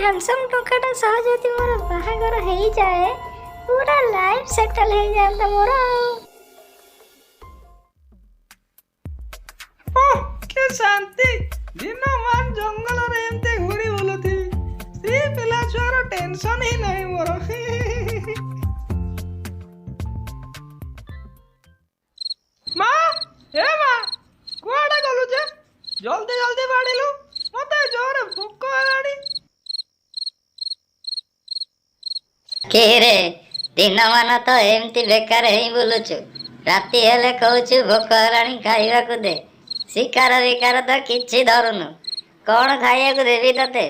Handsome ଟୋକାଟା ସହ ଯଦି ମୋର ବାହାଘର ହେଇଯାଏ, ପୁରା ଲାଇଫ୍ ସେଟଲ୍ ହେଇଯାଆନ୍ତା ମୋର ଆଉ। ଓଃ, କି ଶାନ୍ତି! ଦିନମାନ ଜଙ୍ଗଲରେ ଏମିତି ଘୁରି ବୁଲୁଥିବି, ସ୍ତ୍ରୀ ପିଲା ଛୁଆର ଟେନସନ ହିଁ ନାହିଁ ମୋର। ମା, ଏ ମା, କୁଆଡେ ଗଲୁ ଯେ? ଜଲ୍ଦି ଜଲ୍ଦି ବାଢିଲୁ, ମତେ ଜୋରେ ଭୋକ ହେଲାଣି। କିରେ, ଦିନମାନ ତ ଏମିତି ବେକାର ହେଇ ବୁଲୁଛୁ, ରାତି ହେଲେ କହୁଛୁ ଭୋକ ହେଲାଣି, ଖାଇବାକୁ ଦେ। ଶିକାର ବିକାର ତ କିଛି ଧରୁନୁ, କଣ ଖାଇବାକୁ ଦେବି ତତେ?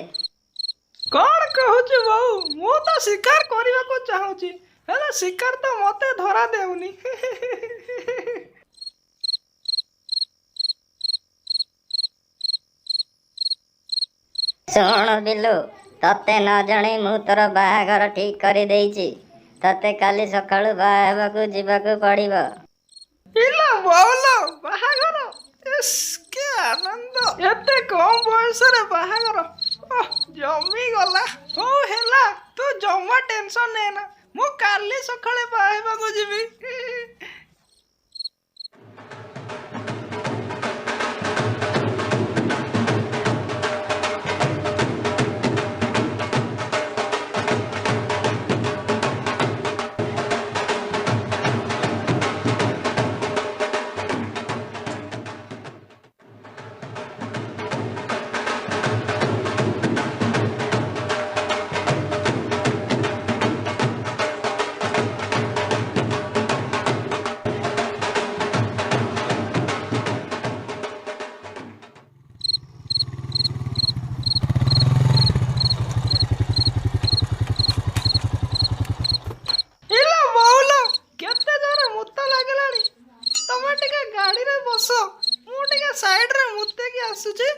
କଣ କହୁଛୁ ବୋଉ? ମୁଁ ତ ଶିକାର କରିବାକୁ ଚାହୁଁଛି, ହେଲେ ଶିକାର ତ ମତେ ଧରା ଦେଉନି। ଶୁଣ ବିଲୁ, ତତେ ନ ଜଣେଇ ମୁଁ ତୋର ବାହାଘର ଠିକ କରିଦେଇଛି। ତତେ କାଲି ସକାଳୁ ବାହା ହେବାକୁ ଯିବାକୁ ପଡିବ। ଇଲୋ ବୋଉଲୋ, ବାହାଘର! ଇସ୍, କି ଆନନ୍ଦ! ଏତେ କମ ବୟସରେ ବାହାଘର, ଓଃ, ଜମିଗଲା। ହଉ ହେଲା, ତୁ ଜମା ଟେନସନ ନେନା, ମୁଁ କାଲି ସକାଳେ ବାହା ହେବାକୁ ଯିବି। ଇଲୋ ବୋଉଲୋ, କେତେ ଜୋରେ ମୁତ ଲାଗିଲାଣି। ତମେ ଟିକେ ଗାଡିରେ ବସ, ମୁଁ ଟିକେ ସାଇଡରେ ମୁତେଇକି ଆସୁଛି।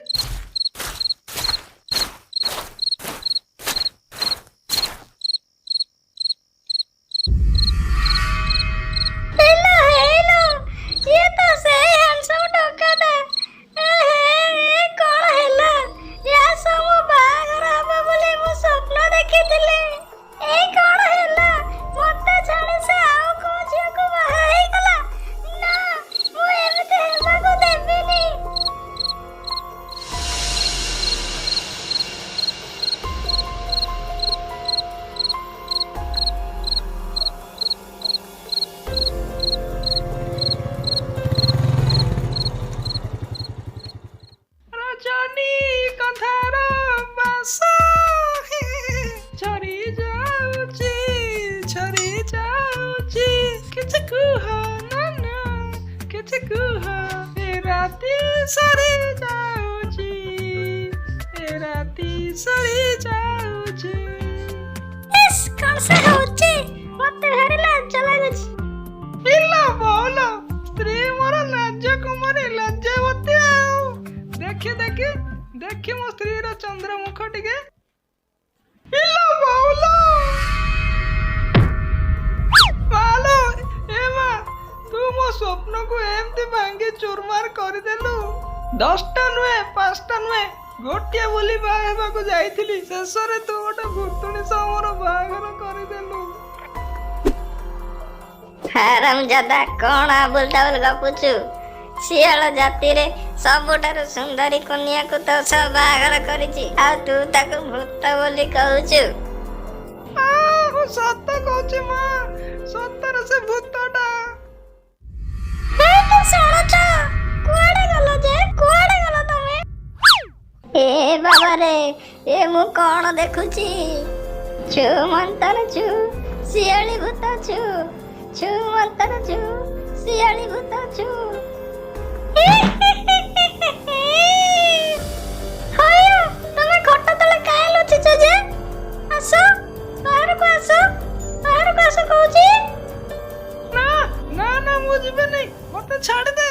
ହେଇଲୋ ହେଇଲୋ, ଇଏ ତ ସେଇ ହ୍ୟାଣ୍ଡସମ୍ ଟୋକାଟା! ଏ ହେ, ଏ କଣ ହେଲା? ୟା ସହ ମୋ ବାହାଘର ହବ ବୋଲି ମୁଁ ସ୍ୱପ୍ନ ଦେଖିଥିଲି। ଏଇ କଣ ହେଲା? ମତେ ଛାଡି ସେ ଆଉ କୋଉ ଝିଅକୁ ବାହା ହେଇଗଲା? ନା, ମୁଁ ଏମିତି ହେବାକୁ ଦେବିନି। ରଜନୀଗନ୍ଧାର ବାସ ଝରି ଯାଉଛି, ଝରି ଯାଉଛି। କିଛି କୁହ ନା ନା, କିଛି କୁହ। ଏ ରାତି ସରି ଯାଉଛି, ଏ ରାତି ସରି ଯାଉଛି। ଇସ୍, କଣ ସେ ହଉଛି? ମତେ ଭାରି ଲାଜ ଲାଗୁଛି। ଇଲୋ ବୋଉଲୋ, ସ୍ତ୍ରୀ ମୋର ଲାଜ କୁମାରୀ, ଲଜ୍ଜାବତୀ। ଆଉ ଦେଖି ଦେଖି ଦେଖି ମୋ ସ୍ତ୍ରୀର ଚନ୍ଦ୍ରମୁଖ ଟିକେ। ଇଲୋ ବୋଉଲୋ, ମାଲୋ, ଏ ମା, ତୁ ମୋ ସ୍ୱପ୍ନକୁ ଏମିତି ଭାଙ୍ଗି ଚୁରମାର କରିଦେଲୁ। 10ଟା ନୁହେଁ, 5ଟା ନୁହେଁ, ଗୋଟିଏ ବୋଲି ବାହା ହେବାକୁ ଯାଇଥିଲି, ଶେଷରେ ତୁ ଗୋଟେ ଭୂତୁଣୀ ସହ ମୋର ବାହାଘର କରିଦେଲୁ। ହାରାମଜାଦା, କଣ ଆବୁଲ ତାବୁଲ ଗପୁଛୁ? ଶିଆଳ ଜାତିରେ ସବୁଠାରୁ ସୁନ୍ଦରୀ କନ୍ୟାକୁ ତୋ ସହ ବାହାଘର କରିଛି, ଆଉ ତୁ ତାକୁ ଭୂତ ବୋଲି କହୁଛୁ? ଆ, ମୁଁ ସତ କହୁଛି ମା, ସତରେ ସେ ଭୂତଟା। ହେଇଟି ଶୁଣୁଛ? କୁଆଡେ ଗଲ ଯେ? କୁଆଡେ ଗଲ ତମେ? ଏ ବାବାରେ, ଏ ମୁଁ କଣ ଦେଖୁଛି? ଛୁ ମନ୍ତର ଛୁ, ଶିଆଳି ଭୂତ ଛୁ, ଛୁ ମନ୍ତର ଛୁ, ଶିଆଳି ଭୂତ ଛୁ। ହଇଓ, ତମେ ଖଟ ତଳେ କାଇଁ ଲୁଚିଛ ଯେ? ଆସ, ବାହାରକୁ ଆସ, ବାହାରକୁ ଆସ କହୁଛି। ନା ନା ନା, ମୁଁ ଯିବିନି, ମତେ ଛାଡ଼ିଦେ।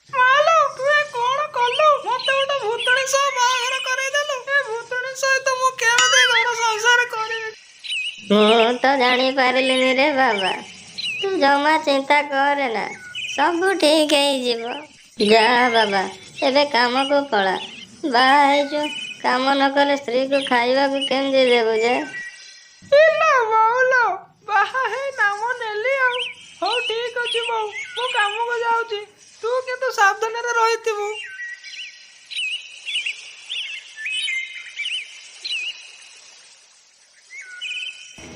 ମାଲୋ, ତୁ ଏ କଣ କଲୁ? ମତେ ଗୋଟେ ଭୂତୁଣୀ ସହ ବାହାଘର କରେଇଦେଲୁ। ଏ ଭୂତୁଣୀ ସହିତ ମୁଁ କେମିତି ଘର ସଂସାର କରିବି? ମୁଁ ତ ଜାଣିପାରିଲିନି ରେ ବାବା। ତୁ ଜମା ଚିନ୍ତା କରେ ନା, ସବୁ ଠିକ ହେଇଯିବ। ଯା ବାବା, ଏବେ କାମକୁ ପଳା। ବାହା ହେଇଛୁ, କାମ ନ କଲେ ସ୍ତ୍ରୀକୁ ଖାଇବାକୁ କେମିତି ଦେବୁ ଯେ? ଇଲୋ ବୋଉଲୋ, ବାହା ହେଇ ନାମ ନେଲି ଆଉ। ହଉ ଠିକ ଅଛି ବୋଉ, ମୁଁ କାମକୁ ଯାଉଛି, ତୁ କିନ୍ତୁ ସାବଧାନରେ ରହିଥିବୁ।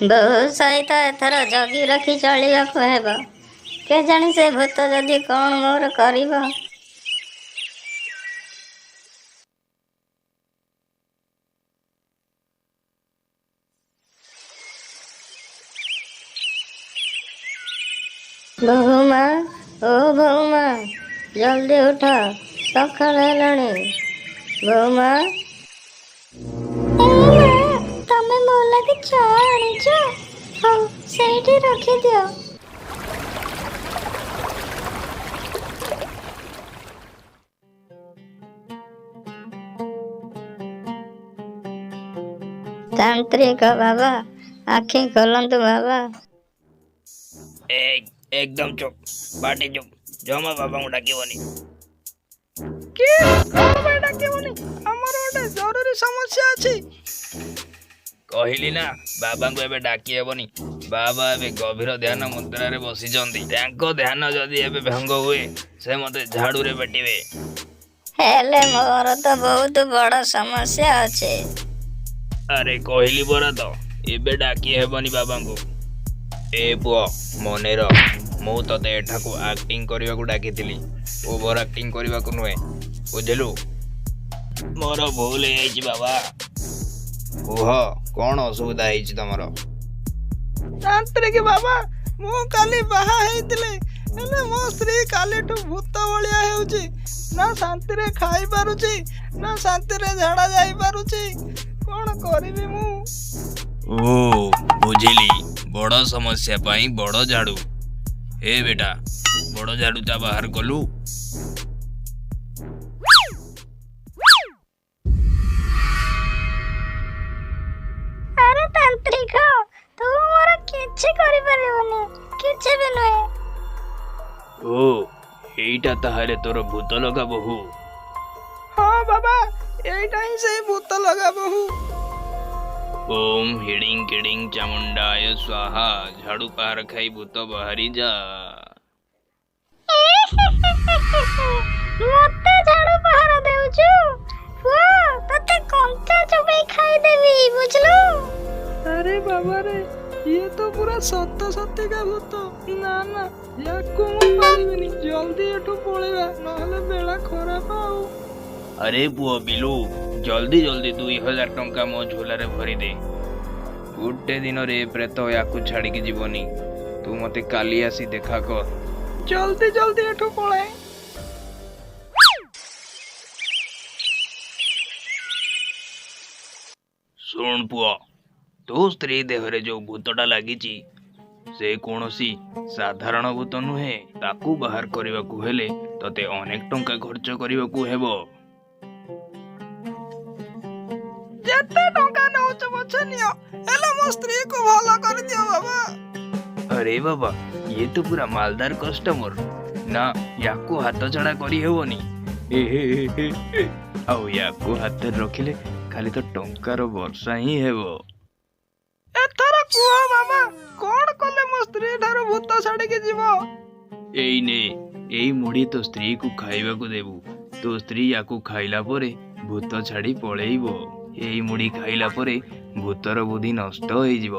ବୋହୂ ସହିତ ଏଥର ଜଗି ରଖି ଚଳିବାକୁ ହେବ। କେଜାଣି ସେ ଭୂତ ଯଦି କଣ ମୋର କରିବ। ବୋହୂମା, ଓ ବୋହୂମା, ଜଲ୍ଦି ଉଠ, ସକାଳ ହେଲାଣି। ବୋହୂମା। ଏ ମା, ତମେ ମୋ ଲାଗି ଚା ଆଣିଛ? ହଉ, ସେଇଠି ରଖିଦିଅ। ତାନ୍ତ୍ରିକ ବାବା, ଆଖି ଖୋଲନ୍ତୁ ବାବା। ଏକଦମ ଚୁପ୍, ପାଟି ଚୁପ୍, ଜମା ବାବାଙ୍କୁ ଡାକିବନି। କି କଣ ପାଇଁ ଡାକିବନି? ଆମର ଗୋଟେ ଜରୁରୀ ସମସ୍ୟା ଅଛି। କହିଲି ନା, ବାବାଙ୍କୁ ଏବେ ଡାକି ହେବନି। ବାବା ଏବେ ଗଭୀର ଧ୍ୟାନ ମୁଦ୍ରାରେ ବସିଛନ୍ତି। ତାଙ୍କ ଧ୍ୟାନ ଯଦି ଏବେ ଭଙ୍ଗ ହୁଏ, ସେ ମତେ ଝାଡୁରେ ପିଟିବେ। ହେଲେ ମୋର ତ ବହୁତ ବଡ ସମସ୍ୟା ଅଛି। ଆରେ କହିଲି ପରା ତ, ଏବେ ଡାକି ହେବନି ବାବାଙ୍କୁ। ଏ ପୁଅ, ମନେ ରଖ, ମୁଁ ତତେ ଏଠାକୁ ଆକ୍ଟିଂ କରିବାକୁ ଡାକିଥିଲି, ଓଭର ଆକ୍ଟିଂ କରିବାକୁ ନୁହେଁ, ବୁଝିଲୁ? ମୋର ଭୁଲ ହେଇଯାଇଛି ବାବା। କୁହ, କଣ ଅସୁବିଧା ହେଇଛି ତମର? ତାନ୍ତ୍ରିକ ବାବା, ମୁଁ କାଲି ବାହା ହେଇଥିଲି, ହେଲେ ମୋ ସ୍ତ୍ରୀ କାଲିଠୁ ଭୂତ ଭଳିଆ ହେଉଛି। ନା ଶାନ୍ତିରେ ଖାଇପାରୁଛି, ନା ଶାନ୍ତିରେ ଝାଡ଼ା ଯାଇପାରୁଛି। କଣ କରିବି ମୁଁ? ଓ ବୁଝିଲି, ବଡ଼ ସମସ୍ୟା ପାଇଁ ବଡ଼ ଝାଡୁ। ଏ ବେଟା, ବଡ଼ ଝାଡୁଟା ବାହାର କଲୁ। ଆରେ ତାନ୍ତ୍ରିକ, ତୁ ମୋର କିଛି କରିପାରିବୁନି, କିଛି ବି ନୁହେଁ। ଓ, ଏଇଟା ତାହେଲେ ତୋର ଭୂତ ଲଗା ବୋହୂ? ହଁ ବାବା, ଏଇଟା ହିଁ ସେଇ ଭୂତ ଲଗା ବୋହୂ। ଓମ୍ ହିଡ଼ିଂ କିଡ଼ିଂ ଚାମୁଣ୍ଡାୟ ସ୍ୱାହା, ଝାଡୁ ପାହାର ଖାଇ ଭୂତ ବାହାରି ଯା। ମତେ ଝାଡୁ ପାହାର ଦେଉଛୁ? ପୁଅ, ତତେ କଞ୍ଚା ଚୋବେଇ ଖାଇଦେବି, ବୁଝିଲୁ? ଆରେ ବାବାରେ, ଇଏ ତ ପୁରା ସତ ସତିକା ଭୂତ। ନା ନା, ୟାକୁ ମୁଁ ପାରିବିନି। ଜଲ୍ଦି ଏଠୁ ପଳେଇବା, ନହେଲେ ବେଳା ଖରାପ ଆଉ। ଆରେ ପୁଅ ବିଲୁ, ଜଲ୍ଦି ଜଲ୍ଦି 2000 ଟଙ୍କା ମୋ ଝୋଲାରେ ଭରିଦେ। ଗୋଟେ ଦିନରେ ଏ ପ୍ରେତ ୟାକୁ ଛାଡ଼ିକି ଯିବନି। ତୁ ମତେ କାଲି ଆସି ଦେଖା କର। ଜଲ୍ଦି ଜଲ୍ଦି ଏଠୁ ପଳାଏ। ଶୁଣ ପୁଅ, ତୋ ସ୍ତ୍ରୀ ଦେହରେ ଯୋଉ ଭୂତଟା ଲାଗିଛି, ସେ କୌଣସି ସାଧାରଣ ଭୂତ ନୁହେଁ। ତାକୁ ବାହାର କରିବାକୁ ହେଲେ ତତେ ଅନେକ ଟଙ୍କା ଖର୍ଚ୍ଚ କରିବାକୁ ହେବ। ଯେତେ ଟଙ୍କା ନଉଛ ପଛେ ନିଅ, ହେଲେ ମୋ ସ୍ତ୍ରୀକୁ ଭଲ କରିଦିଅ ବାବା। ଆରେ ବାବା, ଇଏ ତ ପୁରା ମାଲଦାର କଷ୍ଟମର। ନା, ୟାକୁ ହାତ ଛଡ଼ା କରିହେବନି। ଏ ହେ ହେ ହେ ହେ। ଆଉ ୟାକୁ ହାତରେ ରଖିଲେ ଖାଲି ତ ଟଙ୍କାର ବର୍ଷା ହିଁ ହେବ। ଏଥର କୁହ ବାବା, କଣ କଲେ ମୋ ସ୍ତ୍ରୀ ଠାରୁ ଭୂତ ଛାଡ଼ିକି ଯିବ? ଏଇ ନେ, ଏଇ ମୁଢି ତୋ ସ୍ତ୍ରୀକୁ ଖାଇବାକୁ ଦେବୁ। ତୋ ସ୍ତ୍ରୀ ୟାକୁ ଖାଇଲା ପରେ ଭୂତ ଛାଡ଼ି ପଳେଇବ। ଏଇ ମୁଢି ଖାଇଲା ପରେ ଭୂତର ବୁଦ୍ଧି ନଷ୍ଟ ହେଇଯିବ।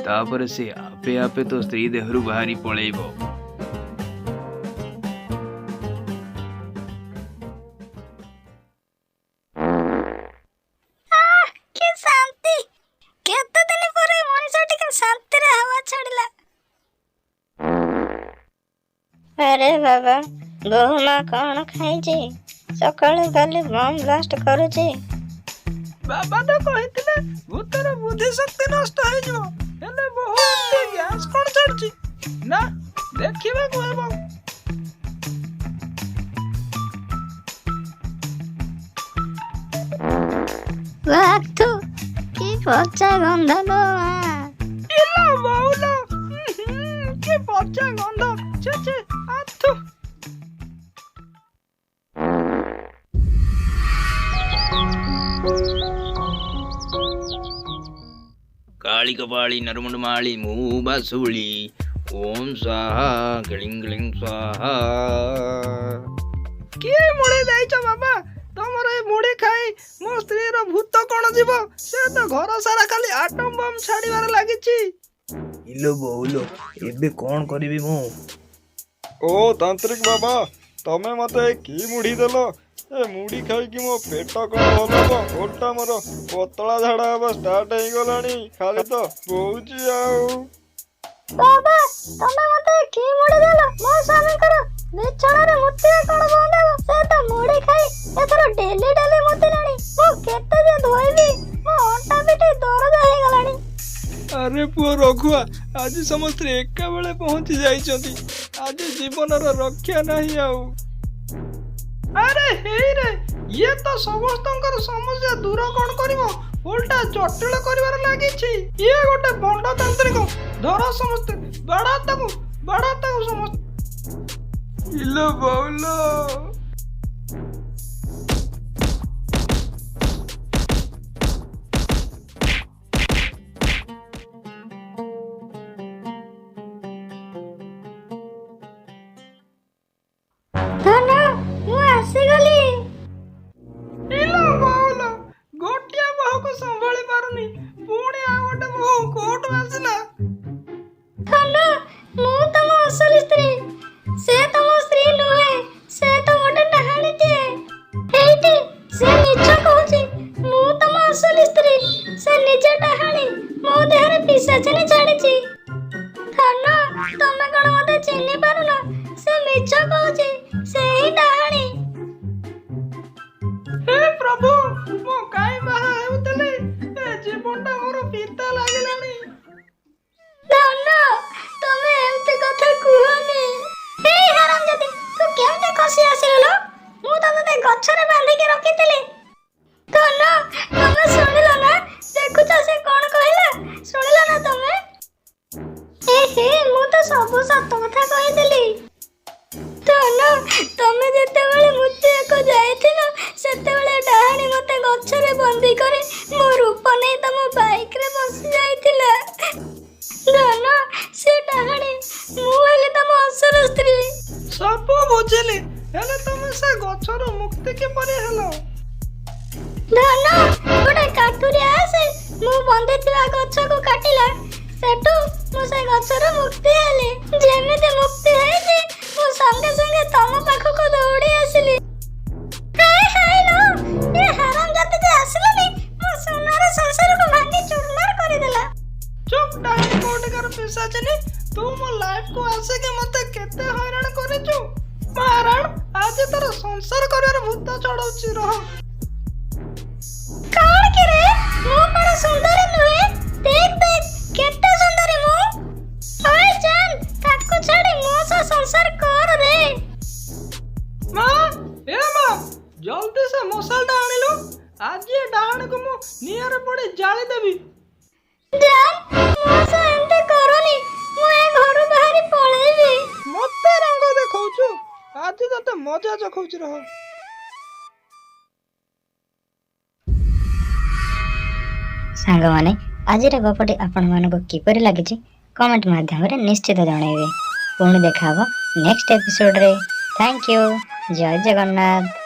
ତାପରେ ସେ ଆପେ ଆପେ ତୋ ସ୍ତ୍ରୀ ଦେହରୁ ବାହାରି ପଳେଇବ। ଆଃ, କି ଶାନ୍ତି! କେତେ ଦିନ ପରେ ମଣିଷ ଟିକେ ଶାନ୍ତିରେ ହାୱା ଛାଡ଼ିଲା। ଆରେ ବାବା, ବୋହୂମା କଣ ଖାଇଛି? ସକାଳୁ ଖାଲି ବମ୍ ବ୍ଲାଷ୍ଟ କରୁଛି। ବାବା ତ କହିଥିଲେ ଭୂତର ବୁଦ୍ଧି ଶକ୍ତି ନଷ୍ଟ ହେଇଯିବ, ହେଲେ ବୋହୂ ଏମିତି ଗ୍ୟାସ କଣ ଛାଡୁଛି? ନା, ଦେଖିବାକୁ ହେବ। ବାଃ, କି ପଚା ଗନ୍ଧ ଲୋ ମା। ଇଲୋ ବୋଉଲୋ, କି ପଚା ଗନ୍ଧ, ଛେ ଛେ, ଆଥୁ। କାଳି କପାଳି ନରମୁଣ୍ଡମାଳି ମୁଁ ବାସୁଳି ଓମ୍ ସ୍ୱାହା ଗ୍ଳିଂ ଗ୍ଳିଂ ସ୍ୱାହା। କିଏ ମୁଢ଼ି ଦେଇଛ ବାବା? ତମର ଏ ମୁଢ଼ି ଖାଇ ମୋ ସ୍ତ୍ରୀର ଭୂତ କଣ ଯିବ? ସେ ତ ଘର ସାରା ଖାଲି ଆଟମ ବମ୍ ଛାଡ଼ିବାରେ ଲାଗିଛି। ଇଲୋ ବୋଉଲୋ, ଏବେ କଣ କରିବି ମୁଁ? ଓ ତାନ୍ତ୍ରିକ ବାବା, ତମେ ମତେ କି ମୁଢି ଦେଲ? ଏ ମୁଢି ଖାଇକି ମୋ ପେଟ କଣ ଭଲ ହବ? ଓଲଟା ମୋର ପତଳା ଝାଡା ହବା ଷ୍ଟାର୍ଟ ହେଇଗଲାଣି, ଖାଲି ତ ବହୁଛି ଆଉ। ବାବା, ତମେ ମତେ କି ମୁଢି ଦେଲ? ମୋ ସ୍ୱାମୀଙ୍କର ବିଛଣାରେ ମୁତିବା କଣ ବନ୍ଦ ହେବ? ସେ ତ ମୁଢି ଖାଇ ଏଥର ଡେଲି ଡେଲି ମୁତିଲାଣି। ମୁଁ କେତେ ଯେ ଧୋଇବି, ମୋ ଅଣ୍ଟା ପିଠି ଦରଜ ହେଇଗଲାଣି। ଆରେ ପୁଅ ରଘୁଆ, ଆଜି ସମସ୍ତେ ଏକା ବେଳେ ପହଞ୍ଚି ଯାଇଛନ୍ତି। ଆଜି ଜୀବନର ରକ୍ଷା ନାହିଁ ଆଉ। ଆରେ ହେଇରେ, ଇଏ ତ ସମସ୍ତଙ୍କର ସମସ୍ୟା ଦୂର କଣ କରିବ, ଓଲଟା ଜଟିଳ କରିବାରେ ଲାଗିଛି। ଇଏ ଗୋଟେ ଭଣ୍ଡ ତାନ୍ତ୍ରିକ। ଧର ସମସ୍ତେ, ବାଡା ତାକୁ, ବାଡା ତାକୁ ସମସ୍ତେ। ଇଲୋ ବୋଉଲୋ। ଧନ, ମୁଁ ଆସିଗଲି। ଇଲୋ ବୋଉଲୋ, ଗୋଟିଏ ବୋହୂକୁ ସମ୍ଭାଳି ପାରୁନି, ପୁଣି ଆଉ ଗୋଟେ ବୋହୂ କୋଉଠୁ ଆସିଲା? ଧନ, ମୁଁ ତମ ଅସଲି ସ୍ତ୍ରୀ, ସେ ତମ ସ୍ତ୍ରୀ ନୁହେଁ। ସେ ତ ଗୋଟେ ଡାହାଣୀଟିଏ। ହେଇଟି, ସେ ମିଛ କହୁଛି। ମୁଁ ତମ ଅସଲି ସ୍ତ୍ରୀ। ସେ ନିଜେ ଡାହାଣୀ, ମୋ ଦେହରେ ପିଶାଚିନୀ ଛାଡ଼ିଛି। ଧନ, ତମେ କଣ ମତେ ଚିହ୍ନି ପାରୁନ? ସେ ମିଛ କହୁଛି, ସେ ହିଁ ଡାହାଣୀ। ହେ ପ୍ରଭୁ, ମୁଁ କାଇଁ ବାହା ହେଉଥିଲି? ଏ ଜୀବନଟା ମୋର ପିତା ଲାଗିଲାଣି। ଧନ, ତମେ ଏମିତି କଥା କୁହନି। ଏଇ ହାରାମଜାଦି, ତୁ କେମିତି ଖସି ଆସିଲୁ ଲୋ? ମୁଁ ତ ତତେ ଗଛରେ ବାନ୍ଧିକି ରଖିଥିଲି। ଧନ, ତମେ ଶୁଣିଲ ନା? ଦେଖୁଛ ସେ କଣ କହିଲା? ଶୁଣିଲ ନା ତମେ? ଏ ହେ, ମୁଁ ତ ସବୁ ସତ କଥା କହିଦେଲି। ଧନ, ତମେ ଯେତେବେଳେ ମୁତିବାକୁ ଯାଇଥିଲ, ସେତେବେଳେ ଡାହାଣୀ ମତେ ଗଛରେ ବନ୍ଦୀ କରି ମୋ ରୂପ ନେଇ ତମ ବାଇକରେ ବସି ଯାଇଥିଲା। ଧନ, ସେ ଡାହାଣୀ, ମୁଁ ହେଲି ତମ ଅସଲ ସ୍ତ୍ରୀ। ସବୁ ବୁଝିଲି, ହେଲେ ତମେ ସେ ଗଛରୁ ମୁକ୍ତି କିପରି ହେଲ? ଧନ, ଗୋଟେ କାଠୁରିଆ ଆସି ମୁଁ ବନ୍ଧିଥିବା ଗଛକୁ କାଟିଲା। ସେଠୁ ମୁଁ ସେ ଗଛରୁ ମୁକ୍ତି ହେଲି। ଯେମିତି ମୁକ୍ତି ହେଇଛି, ମୁଁ ସଙ୍ଗେ ସଙ୍ଗେ ତମ ପାଖକୁ ଦୌଡ଼ି ଆସିଲି। ହାୟ ହାୟ ଲୋ, ଏ ହାରାମଜାଦି ଯେ ଆସିଲାନି, ମୋ ସୁନାର ସଂସାରକୁ ଭାଙ୍ଗି ଚୁରମାର କରିଦେଲା। ଚୁପ୍ ଡାହାଣୀ କୋଉଠିକାର ପିଶାଚିନୀ, ତୁ ମୋ ଲାଇଫକୁ ଆସିକି ମତେ କେତେ ହଇରାଣ କରିଛୁ। ମାରାଣ, ଆଜି ତୋର ସଂସାର କରିବାର ଭୂତ ଚଢଉଛି, ରହ। କଣ କିରେ, ମୁଁ କଣ ସୁନ୍ଦରୀ ନୁହେଁ? ଦେଖ ଦେଖ, କେତେ ସୁନ୍ଦରୀ ମୁଁ। ଓଏ ଜାନ୍, ତାକୁ ଛାଡ଼ି ମୋ ସହ ସଂସାର କର ରେ। ମା, ଏ ମା, ଜଲ୍ଦି ସେ ମଶାଲଟା ଆଣିଲୁ। ଆଜି ଏ ଡାହାଣୀକୁ ମୁଁ ନିଆଁରେ ପଡି ଜାଳି ଦେବି। ଜାନ୍, ମୋ ସହ ଏମିତି କରନି, ମୁଁ ଏ ଘରୁ ବାହାରି ପଳେଇବି। ମତେ ରଙ୍ଗ ଦେଖଉଛୁ? ଆଜି ତତେ ମଜା ଚଖଉଛି, ରହ। ସାଙ୍ଗମାନେ, ଆଜିର ଗପଟି ଆପଣମାନଙ୍କୁ କିପରି ଲାଗିଛି କମେଣ୍ଟ ମାଧ୍ୟମରେ ନିଶ୍ଚିତ ଜଣାଇବେ। ପୁଣି ଦେଖା ହେବ next ଏପିସୋଡ଼ରେ। Thank you. Jay Jagannath.